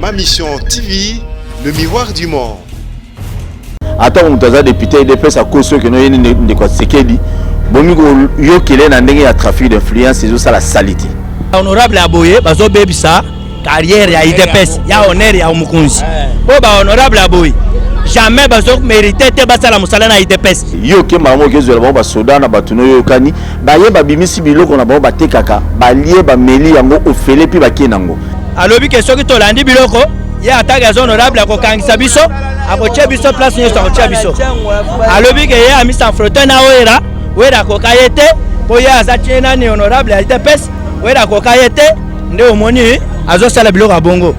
Ma Mission TV, le miroir du monde. Ata moto aza député udps akosi oyo keno ye nde ndeko ya Tshisekedi, bomi koyokele na ndenge ya trafic d'influence ezosala salite. Honorable ya boye bazobebisa carrière ya udps ya honneur ya mokonzi mpo ba honorable ya boye jamais bazo mérite te basala mosala na udps. Yo okemaka moko okezwela bango basoda na bato noyokani baye babimisi biloko na bango batekaka balie bameli yango ofele mpe bakie nango. Alobi ke soki tolandi biloko ye atake aza honorable akokangisa biso, akotia biso place nyonso, akotia biso. Alobi ke ye amisa frotte na Wera, Wera akoka ye te mpo ye aza tie nani honorable ya udps, Wera akoka ye te, nde omoni azosala biloko ya bongo.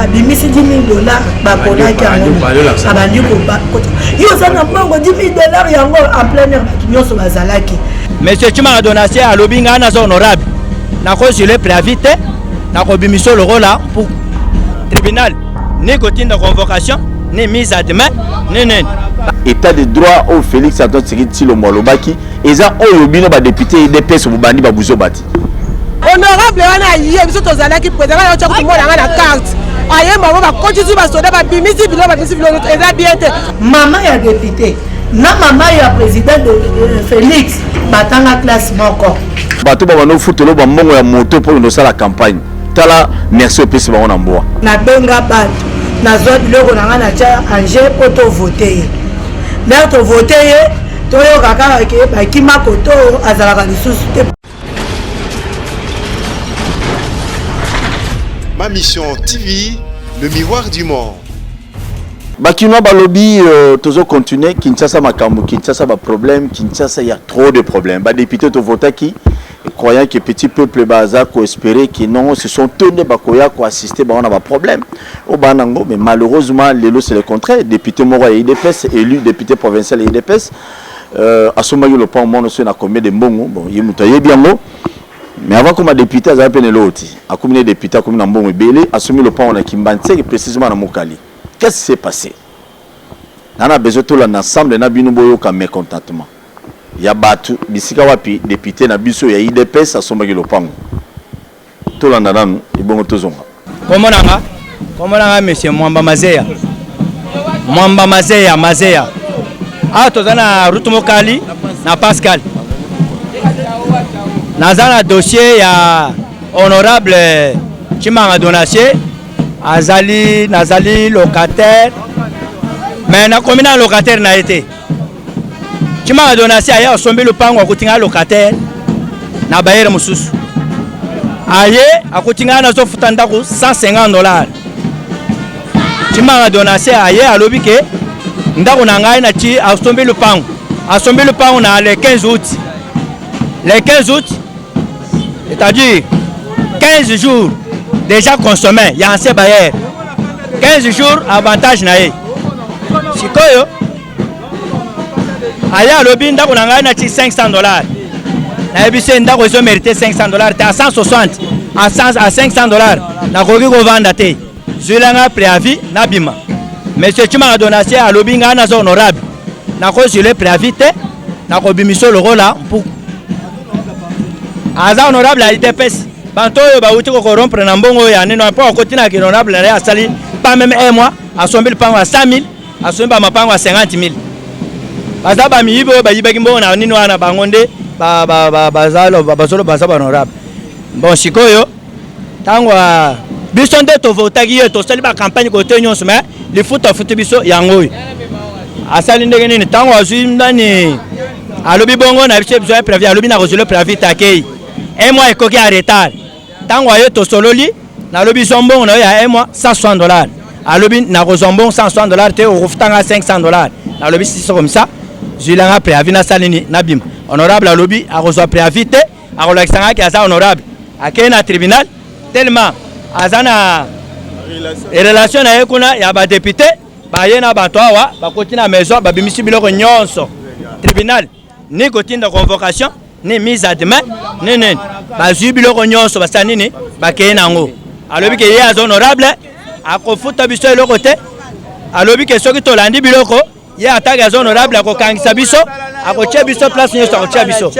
Abimisi 10 000 dollars, baponaki yango, abandi kokota. Yo oza na mbongo 10 000 dollars yango en plein air, bato nyonso bazalaki. Monsieur Tshimanga Donatien alobi ngai naza honorable, nakozwile préavis te, nakobimisa lokola mpuku. Tribunal ni kotinda convocation ni mise à demain ni nini. État de droit oyo Félix Antoine Tshisekedi Tshilombo alobaki eza oyo bino badéputé UDPS bobandi babuzoba ti. Honorable wana aye, biso tozalaki président wana otya kutumona nga na carte, aye bango bakotisi basoda, babimisi biloko, babimisi biloko, eza bien te. Mama ya député na mama ya président de Félix batanga classe moko. Bato babanda ofutela bambongo ya moto mpo osala campagne, tala merci opesi bango na mbwa. Nabenga bato, nazwa biloko na ngai, natya ange mpo tovote ye. Ndenge tovote ye, toyoka kaka ke bakima koto oyo azalaka lisusu te. Ma Mission TV, le miroir du monde. Bakinois balobi tozo continuer Kinshasa makambo, Kinshasa ba problème, Kinshasa il y a trop de problèmes. Ba député tovotaki croyant que petit peuple baza ko espérer que non, ce sont eux nde bakoya ko assister bango na ba problème oyo baa nango, mais malheureusement lelo c'est le contraire. Député moko ya UDPS, élu député provincial ya UDPS, asombaki lopango mwana so na combien de mbongo, bon, ye moto ayebi yango. Mais avant koma député azala mpe na eloko ti akomi ne député, akomi na mbongo ebele, asombi lopango na Kimbanseke, précisément na Mokali. Qu'est-ce qui s'est passé? Nana besoin tolanda ensemble na bino, boyoka mécontentement ya bato bisika wapi député na biso ya UDPS asombaki lopango. Tolanda nanu ebongo tozonga. Kombo na nga, kombo na nga monsieur Mwamba Mazeya, Mwamba Mazeya Mazeya. Awa toza na route Mokali na Pascal. Naza na dossier ya honorable Tshimanga Donatien. Azali, nazali locataire, mais nakomi na locataire na ye te. Tshimanga Donatien aye asombi lupango, akuti ngai locataire na bayere mosusu. Aye akuti ngai nazofuta ndako 150 dollars. Tshimanga Donatien aye alobi ke ndako na ngai nati asombi lupango, asombi lupango na le 15 août, le 15 août, c'est-à-dire 15 jours déjà consommé ya ancien bailleur, 15 jours avantage na ye. Sikoyo aye alobi ndako na ngai nati 500 dollars. Nayebi se ndako ezomérite 500 dollars te, à 160, à 100, à 500 dollars nakoki kovanda te, zwilanga préavis nabima. Monsieur Tshimanga Donatien alobi ngai naza honorable, nakozwile préavis te, nakobimisa lokola mpuku. Aza honorable ya UDPS. Banto oyo bauti kocorrompre na mbongo oyo ya nini mpo akoti na honorable na ye, asali pas même un mois, asombi lupango ya 100 000, asombi bamapango ya 50 000. Baza bamiyibi oyo bayibaki mbongo na nini wana, bango nde baza bahonorable. Bon, sikoyo ntango biso nde tovotaki ye, tosali bacampagne kote nyonso, mais lifuta afuti biso yango oyo asali ndenge nini? Ntango azwi nani, alobi bongo na biso, biso ya préavis, alobi nakozwela préavis te. Akei, un mois ekoki ya retard. Ntango aye, tosololi, nalobi zwa mbongo na yo ya un mois, 160 dollars. Alobi nakozwa mbongo 160 dollars te, okofutanga 500 dollars. Nalobi si c'est comme ça, zwilanga préavis, nasala nini, nabima. Honorable alobi akozwa préavis te, akolakisa ngaki aza honorable. Akei na tribunal, tellement aza na relation na ye kuna ya badéputé, baye na bato awa, bakoti na maison, babimisi biloko nyonso. Tribunal ni kotinda convocation ni mise à demain ni nini, bazwi biloko nyonso, basala nini, bakei nango. Alobi ke ye aza honorable, akofuta biso eloko te. Alobi ke soki tolandi biloko ye atake aza honorable akokangisa biso, akotia biso place nyonso, akotia biso.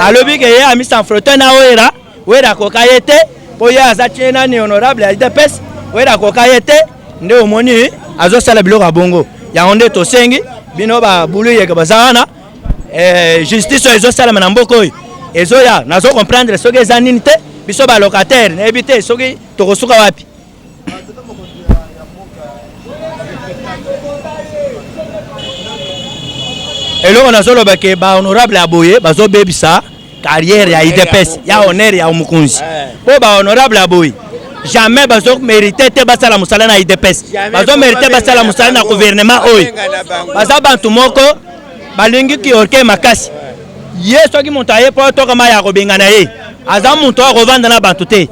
Alobi ke ye amisanfrote na Wera, Wera akoka ye te mpo ye aza tie nani honorable ya UDPS, Wera akoka ye te. Nde omoni azosala biloko ya bongo. Yango nde tosengi bino babulu yeke baza wana, justice oyo ezosalama na mboka oyo ezoya, nazo comprendre soki eza nini te. Biso ba locataire nayebi te soki tokosuka wapi. Eloko nazoloba ke ba honorable ya boye bazobebisa carrière ya UDPS, ya honneur ya mokonzi, mpo ba honorable ya boye jamais bazo mérite te basala mosala na UDPS, bazo mérite basala mosala na gouvernement oyo. Baza bantu moko balingi kiorke makasi. Ye soki moto aye mpo atoka mai ya kobengana ye, aza moto oyo akovanda na bantu te.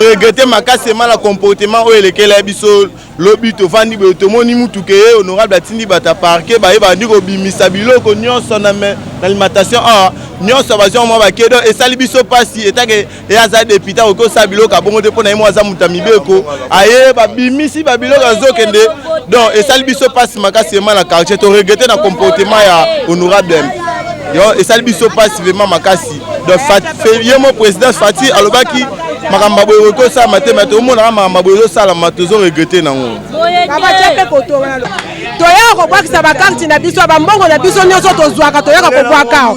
Regretter makasi ema na comportement oyo elekela biso lobi. Tovandi boye, tomoni mutuka ye honorable atindi bato ya parquet, baye bandi kobimisa biloko nyonso na alimentation awa nyonso, bazwi mwa bake. Donc esali biso mpasi etake ye aza député, akoki kosala biloko abongo te, mpo na ye mo aza moto ya mibeko. Aye babimisi babiloko, azokende. Donc esali biso mpasi makasi ema na quartier. Toregretter na comportement ya honorable yo, esali biso mpasi vraiment makasi. Donc ye mo président Fati alobaki makambo boye ekoki kosalama te, mais tomonaka makambo boye ezosalama, tozoregretter nango. Babatia mpe koto toyaka kobwakisa bacarte na biso, bambongo na biso nyonso tozwaka, toyaka kobwaka.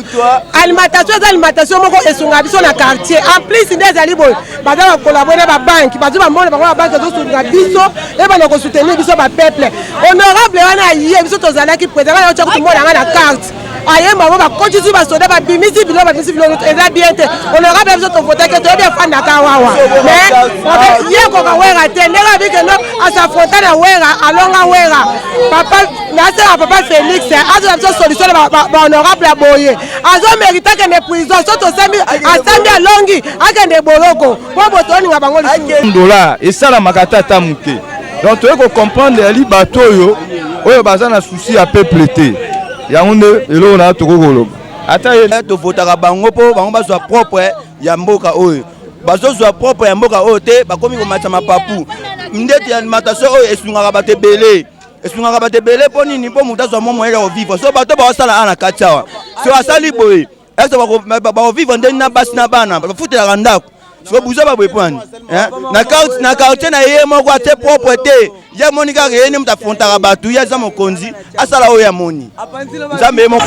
Alimentation eza alimentation moko esungaka biso na quartier. En plus nde ezali boye, baza bacollaborer na babanque, bazwi bambongo bango, babanque ezosunga biso, ebanda kosoutenir biso bapeuple. Honorable wana aye, biso tozalaki président wana otya kutu mona nga na carte, aye bango bakotisi basoda, babimisi biloko, babimisi biloko. Eza bien te. Honorable biso tovotaki, toyebi afandaka wawa, mais ye koka Wera te. Ndenge abikeno as'affronta na Wera, alonga Wera. Papa nasala, papa Félix azwa biso solution na bahonorable ya boye. Azomérite akende prison. So tosambi, asambi, alongi, akende boloko mpo boto oninga bango lisusu. Dollar esalamaka ata ata moke. Donc toye kocomprendre yali bato oyo oyo baza na souci ya peuple te. Yango nde eloko na tokoki koloba ata ye. Tovotaka bango mpo bango bazwa propre ya mboka oyo. Bazozwa propre ya mboka oyo te, bakomi komatisa mapapu. Ndeti alimentation oyo esungaka bato ebele, esungaka bato ebele. Mpo nini? Mpo moto azwa mwa moyen ya kovivre. So bato baosala awa na kati awa, so asali boye, ese bakovivre ndeni na basi na bana bafutelaka ndako? Siko buza baboye pwani na quartier na ye moko ate propre te. Ye amoni kaka ye nde moto afrontaka bato, ye aza mokonzi, asala oyo amoni. Nzambe ye moko.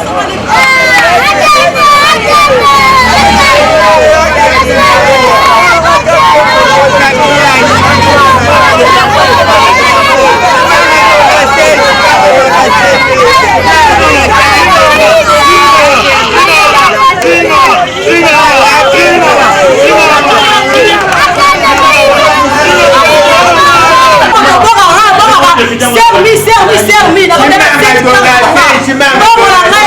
Sermi, sermi, sermi, bongo na ngai.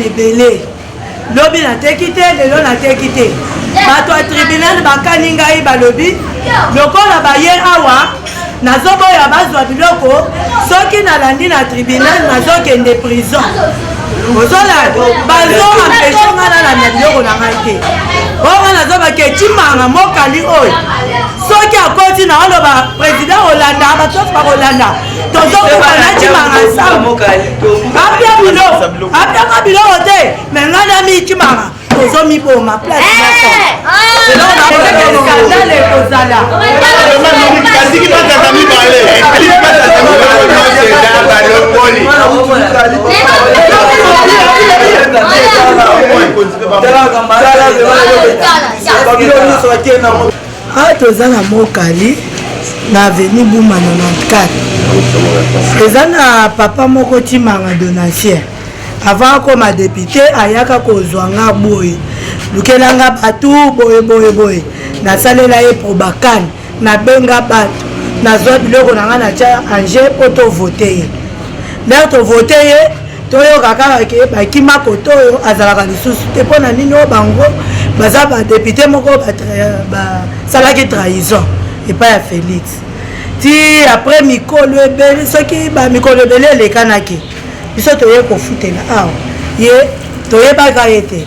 Ebele lobi nateki te, lelo nateki te. Bato ya tribunal bakani ngai, balobi lokola baye awa, nazoboya bazwa biloko. Soki nalandi na tribunal, nazokende prison. Ozolanda, bazo empêcher ngai nalanda biloko na ngai te. Oyo ngai nazobake Cimanga mokali oyo, soki akoti na oloba président olanda, bato nyonso bakolanda. Tozokufa na Cimanga nsambo, apia biloko, apianga biloko te. Me ngai na mi Cimanga tozomiboma place moko, scandale ekozala. Baziki batata mibale. Awa toza na Mokali na avenue Buma 94. Eza na papa moko Timanga Donatien. Avant akoma député, ayaka kozwa nga boye, lukelanga bato boye boye boye. Nasalela ye probakane, nabenga bato, nazwa biloko na ngai, natya ange mpo tovote ye. Lere tovote ye, toyoka kaka ke bakima kote oyo azalaka lisusu te. Mpo na nini? Oyo bango baza badéputé moko basalaki trahison epai ya Félix. Ti après mikolo ebele, soki bamikolo ebele elekanaki, biso toye kofutela awa, ye toyebaka ye te.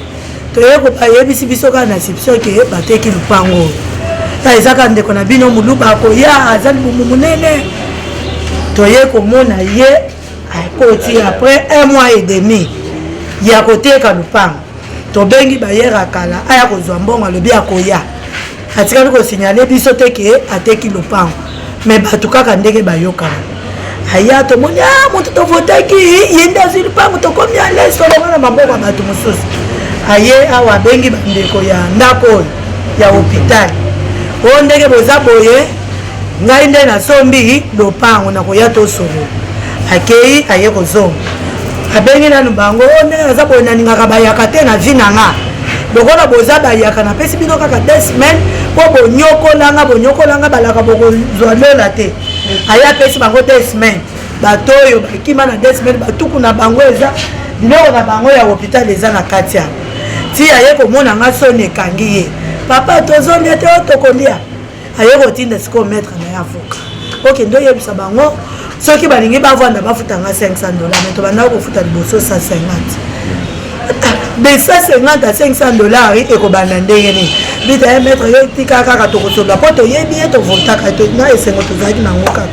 Toye bayebisi biso kaka na sipso ke bateki lupango oyo, eza kaka ndeko na bino Moluba akoya, aza libumu monene. Toye komona ye akoti après un mois et demi ya koteka lupango. Tobengi bayere ya kala, aya kozwa mbongo, alobi akoya, atikali kosignaler biso te ke ateki lopango. Me bato kaka ndenge bayokana, aya, tomoni a moto tovotaki, ye nde azwi lupango. Tokomi à l'aise, tolonga na maboko ya bato mosusu. Aye awa, abengi bandeko ya ndako oyo ya hôpital oyo, ndenge boza boye, ngai nde nasombi lopango, nakoya tosolola. Akei, aye kozonga, abengi nanu bango: oyo ndenge naza boye, nalingaka bayaka te na vie na nga. Lokola boza bayaka, napesi bino kaka 2 semaines mpo bonyokolanga, bonyokolanga, balaka bokozwa lola te. Aye, apesi bango 2 semaines. Bato oyo bakima na 2 semaines, batuku na bango eza biloko na bango ya hôpital eza na kati ya ti. Aye komona nga, soni ekangi ye: papa, tozolia te, oyo tokolia. Aye kotinda sikoyo maître na ye avocat, okende oyebisa bango soki balingi bavanda, bafutanga 500 dollar. Mais tobandaka kofuta liboso 150. De 150 à 500 dollars ekobanda ndenge nini? Bita ye maître, yo tika kaka, tokosolola mpo toyebi ye, tovotaka na esengo, tozalaki nango kaka.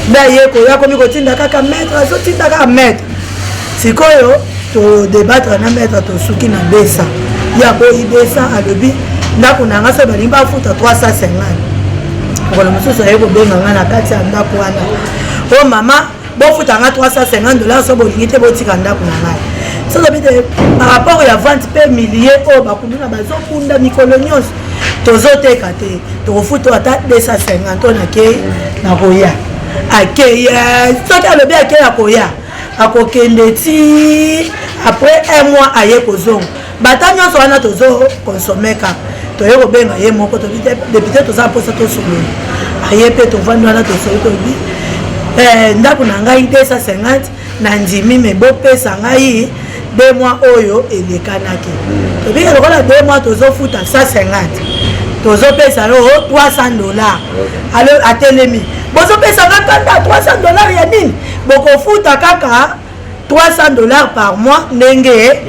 Nde aye koya, komi kotinda kaka maître, azotinda kaka maître. Sikoyo todébattre na maître, tosuki na 200. Ye aboyi 200, alobi ndako na nga, so balingi bafuta 350. Mokolo mosusu aye kobenga nga na kati ya ndako wana: o mama, bofuta nga 350 dollars, so bolingi te, botika ndako na ngai. Sozobi te par rapport ya vente mpe milie oyo bakuluna bazokunda mikolo nyonso, tozoteka te, tokofuta ata 250. Oyo nakei, nakoya. Akei, soki alobi akei, akoya, akokende ti après un mois aye kozonga. Bata nyonso wana tozoconsommer kaka. Toye kobenga ye moko, tobi: député, toza mposa tosolola. Aye mpe, tovandi wana, tosoli, tobi: ndako na ngai 250 na ndimi, me bopesa ngai 2 mois oyo elekanaki. Tobiki lokola 2 mois tozofuta 150, tozopesa yo 300 dollar. Alo atelemi: bozopesa nga kanda, 300 dollar ya nini? Bokofuta kaka 300 dollars par mois, ndenge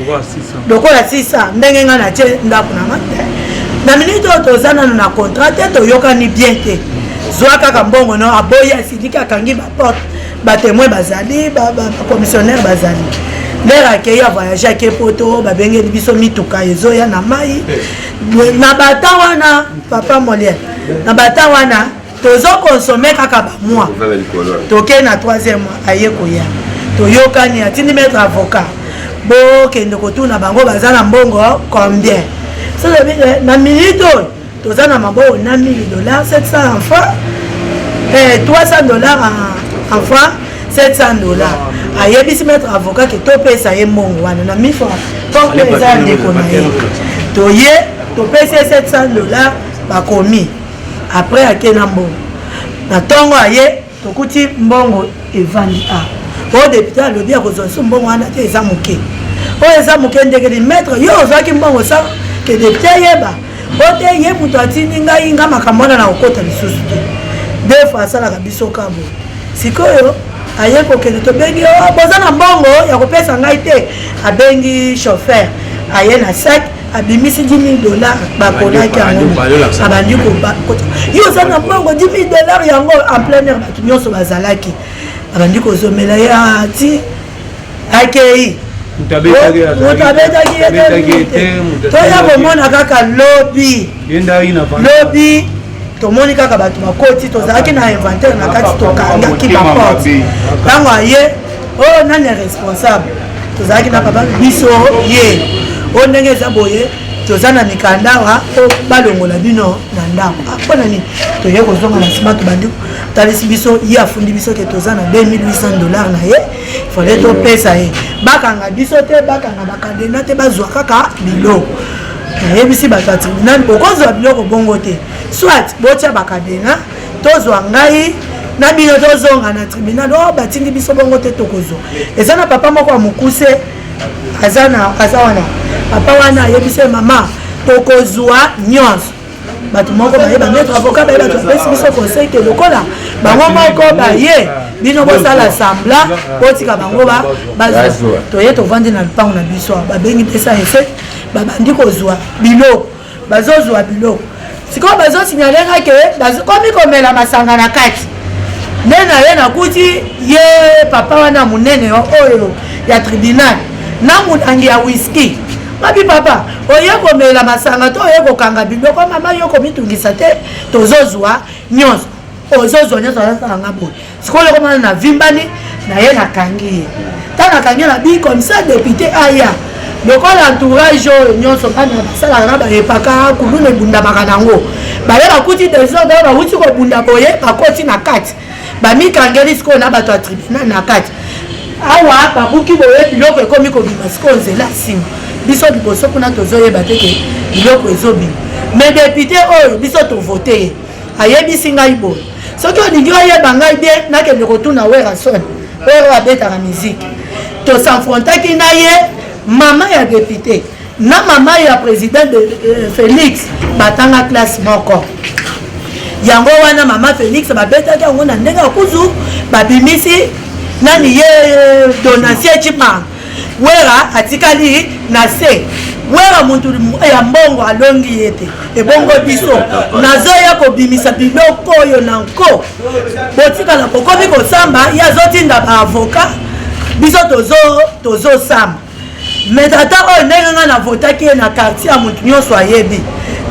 lokola 600, ndenge ngai natie ndako na nga te. Na minute oyo toza nano na contrat te, toyokani bien te, zwa kaka mbongo. No, aboyi, asiliki, akangi baporte, batémoin bazali, bacommissionnaire bazali. Ndere akei, avoyage, ake Poto, babengeli biso mituka ezoya na mai na bata wana. Papa Molière, na bata wana tozoconsommer kaka bamois. Tokei na troisième mois, aye koya, toyokani, atindi maître avocat: bokende kotuna bango baza na mbongo combien. Na minute oyo toza na maboko na 1000 dollars, 700 en franc, 300 dollars en franc, 700 dollars. Ayebisi maître avocat ke topesa ye mbongo wana na mille franc, porte eza ya ndeko na ye. Toye, topesi ye 700 dollars, bakomi. Après ake na mbongo na ntongo, aye, tokuti mbongo evandi. A oyo député alobi akozwa so mbongo wana te, eza moke. Oyo eza moke ndenge nini? Maître, yo ozwaki mbongo sa ke député ayeba o te, ye moto atindi ngai. Nga makambo wana na kokota lisusu te. Deux fois asalaka biso kabo. Sikoyo aye kokende, tobengi: o boza na mbongo ya kopesa ngai te. Abengi chauffeur, aye na sac, abimisi 10 000 dollars, bakolaki yango, abandi kota: yo oza na mbongo 10 000 dollars yango? En plein air, bato nyonso bazalaki, abandi kozomela ye ti akei. Moto abetaki ye te. Toya komona kaka lobi, lobi tomoni kaka bato bakoti. Tozalaki na inventaire na kati, tokangaki baporte. Ntango aye: oyo nani responsable? Tozalaki na papa biso ye. Oyo ndenge eza boye, toza na mikanda awa po balongola bino na ndako. Mpona nini? Toye kozonga na nsima, tobandi talisi biso ye, afundi biso ke toza na 2800 dollar na ye, fallait topesa ye. Bakanga biso te, bakanga bacadenas te, bazwa kaka biloko. Nayebisi bato ya tribunal: bokozwa biloko bongo te, soit botia bacadenas, tozwa ngai. Na bino tozonga na tribunal, oyo batindi biso bongo te, tokozwa. Eza na papa moko ya mokuse aza na aza wana. Papa wana ayebisi ye: "Mama, tokozwa nyonso." Bato moko baye, bamaître avocat baye, bato bapesi biso conseil ke lokola bango moko baye, bino bosala semblant, botika bango bazwa. Toye, tovandi na lupango na biso. Babengi pesa ese, babandi kozwa biloko, bazozwa biloko. Sikoyo bazosignaler nga ke bakomi komela masanga na kati. Nde na ye nakuti ye papa wana monene oyo ya tribunal na molangi ya whisky. Babi: "Papa, oye komela masanga to oye kokanga biloko?" "Mama, yo komitungisa te, tozozwa nyonso, ozozwa nyonso." Azasalanga boye. Sikoyo lokomana na vimbani na ye, nakangi ye. Ntango nakangi ye, na bi comme ça député aya lokola entourage oyo nyonso bana basalaka na bayepaka kuluna ebundamaka nango. Baye, bakuti désordre, bawuti kobunda boye, bakoti na kati, bamikangeli. Sikoyo na bato ya tribunal na kati awa, babuki boye, biloko ekomi kobima. Sikoyo nzela nsima, biso liboso kuna tozoyeba te ke biloko ezobima. Mais député oyo biso tovote ye, ayebisi ngai boye: "Soki olingi oyeba ngai bien, nakende kotuna Werrason oyo abetaka miziki." Tos'affrontaki na ye, mama ya député na mama ya président de Félix batanga classe moko. Yango wana mama Félix babetaki yango na ndenge ya kuzu, babimisi nani ye, Donatien Chimanga. Wera atikali na se. Wera mutu ya mbongo alongi ye te. Ebongo biso nazoya kobimisa biloko oyo na nko, botikala bokomi kosamba. Ye azotinda baavocat, biso tozosamba. Mais tata oyo, ndenge ngai navotaki ye na quartier ya motu nyonso ayebi,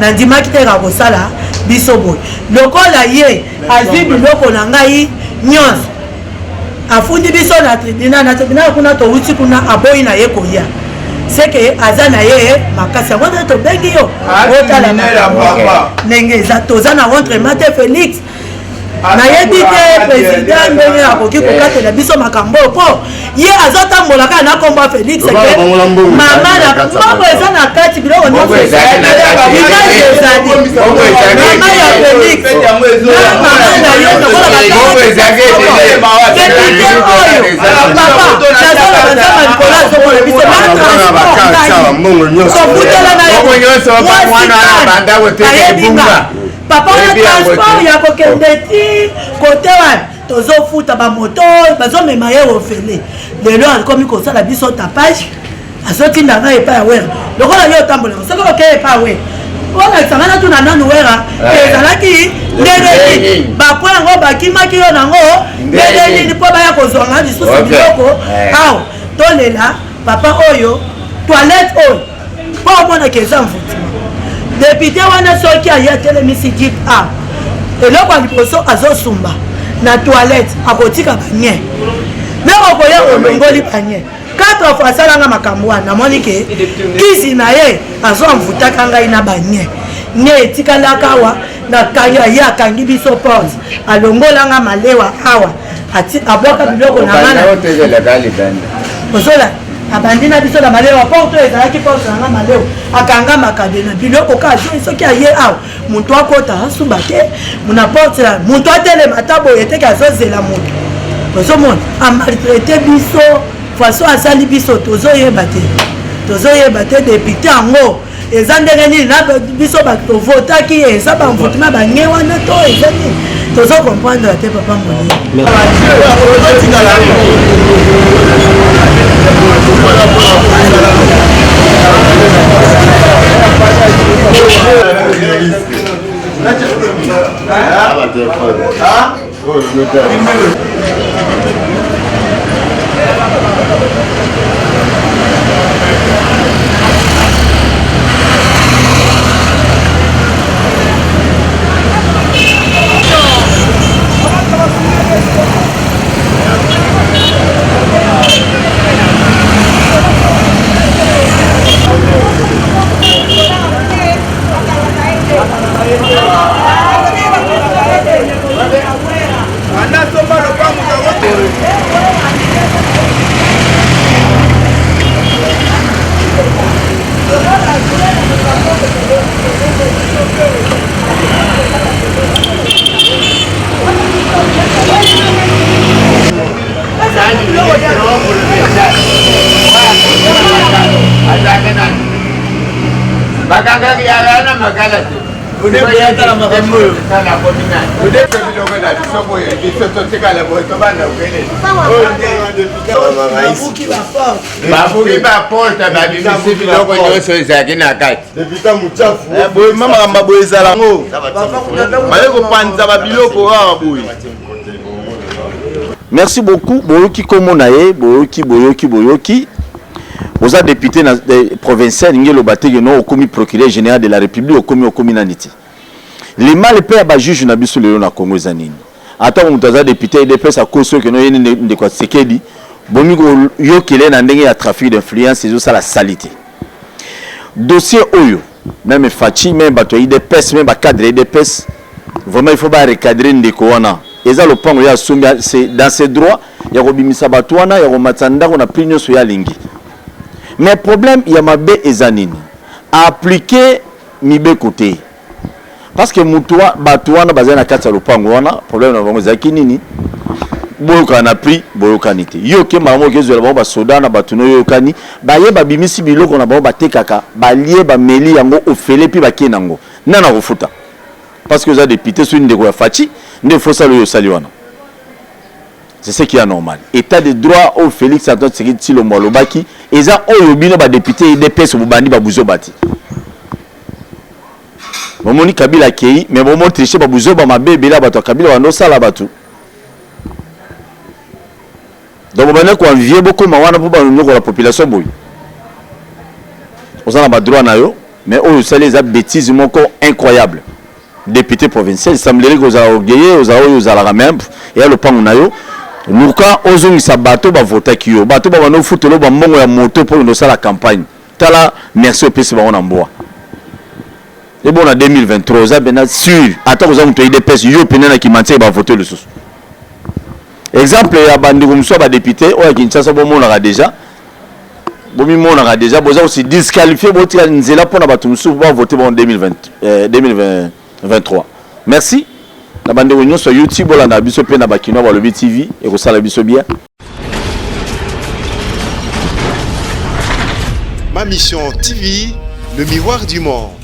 nandimaki te kosala biso boye. Lokola ye azwi biloko na ngai nyonso, afundi biso na tribunal. Na tribunal kuna, towuti kuna, aboyi na ye koya, seke aza na ye makasi. Yango nde tobengi yo otala ndenge eza. Toza na rentrement te. Félix, nayebi te président ndenge akoki kokatela biso makambo oyo, mpo ye azotambola kaka na kombo ya Félix. Ke mama na mbongo eza na kati, biloko nyonso, image ezali mama ya Félix na mama na ye lokola député oyo. Papa, nazoloba, Nzambe likolo azomona biso. Na transport kofutela na ye, ayebi nga papa wana. Transport ya kokende ti kote wana, tozofuta bamoto bazomema ye ofele. Lelo akomi kosala biso tapage, azotinda ngai epai ya Wera. Lokola yo otambolaka, soki okei epai ya Wera, olakisa ngai, natuna nanu Wera ezalaki ndenge nini, bapo yango bakimaki yo nango ndenge nini, mpo baya kozwa ngai lisusu biloko awa. Tolela papa oyo, toilette oyo, mpo omonaka eza mvutima. Député wana, soki aye, atelemisi jeep a, eloko ya liboso azosumba na toilette, akotika banye me okoya olongoli banye. Quatre fois asalanga makambo wana. Namoni ke kisi na ye azomvutaka ngai na banye nye etikalaka awa. Nakangi ye, akangi biso porte, alongolanga malewa awa, abwaka biloko na nga. Ozola abandi na biso na malewa, porte oyo ezalaki porte nanga malewa, akanga makadena biloko ka. Soki aye awa, moto akota asuba te na porte, moto atelema ata boye teke azozela moto. Ozomona amaltraiter biso, façon asali biso, tozoyeba te, tozoyeba te député yango eza ndenge nini na biso. Bato tovotaki ye, eza bamvutuma bange wana to eza nini? Tozocomprendre te, papa Molière. Azalaka na makala te. Babuki baporte, babimisi biloko nyonso ezalaki na kati. Boye ma makambo boye ezala yango baye kopanza babiloko awa boye. Merci beaucoup. Boyoki kombo na ye, boyoki, boyoki, boyoki. Oza député na provincial, nge loba te que non okomi procureur général de la République, okomi okomi nani te. Le mal pe ya ba juge na biso lelo na Congo eza nini? Ata moto aza député UDPS akosi oyo que non ye nde ndeko ya Tshisekedi, bomi koyokele na ndenge ya trafic d'influence ezosala sali te. Dossier oyo même Fatshi, même bato ya UDPS, même ba cadre ya UDPS, vraiment il faut ba recadrer ndeko wana. Eza lopango ya asombi, c'est dans ses droits ya kobimisa bato wana, ya komatisa ndako na prix nyonso ya alingi. Mais problème ya mabe eza nini? Appliquer mibeko te. Parce que mutu wa, bato wana bazali na kati ya lopango wana, problème na bango ezalaki nini? Boyokana na prix, boyokani te. Yo okemba yango, okezwela bango basoda na bato no yoyokani, baye babimisi biloko na bango batekaka, balie bameli yango ofele mpe bakie nango. Nani akofuta? Parce que oza député, soki ndeko ya Fatshi, nde faut osala oyo osali wana. C'est ce qui est anormal. État de droit oyo Félix Antoine Tshisekedi Tshilombo alobaki, eza oyo bino ba député UDPS bobandi babuzoba ti. Bomoni Kabila akei, mais bomo tricher babuzoba mabe ebele ya bato ya Kabila bando osala bato. Donc bobandi koenvier bokóma wana mpo banyokola population boye. Oza na badroit na yo, mais oyo osali eza bêtise moko incroyable. Député provincial, semblerait kozala orgueilleux, ozala oyo ozalaka, même eya lopango na yo. Luka ozongisa bato bavotaki yo, bato babanda ofutela bambongo ya moto mpo okende osala campagne. Tala merci opesi bango na mbwa. Ebo na 2023 oza mpenza sûr, ata koza moto ya UDPS, yo pene na Kimbanseke bavote lisusu. Exemple ya bandeko mosusu ya badéputé oyo ya Kinshasa, bomonaka déjà, bomimonaka déjà boza kosi disqualifier, botika nzela mpona bato mosusu bavote bango 2020, 2023. Merci na bandeko nyonso ya YouTube, bolanda biso mpe na Bakinois Balobi TV, ekosala biso bien. Ma Mission TV, le miroir du monde.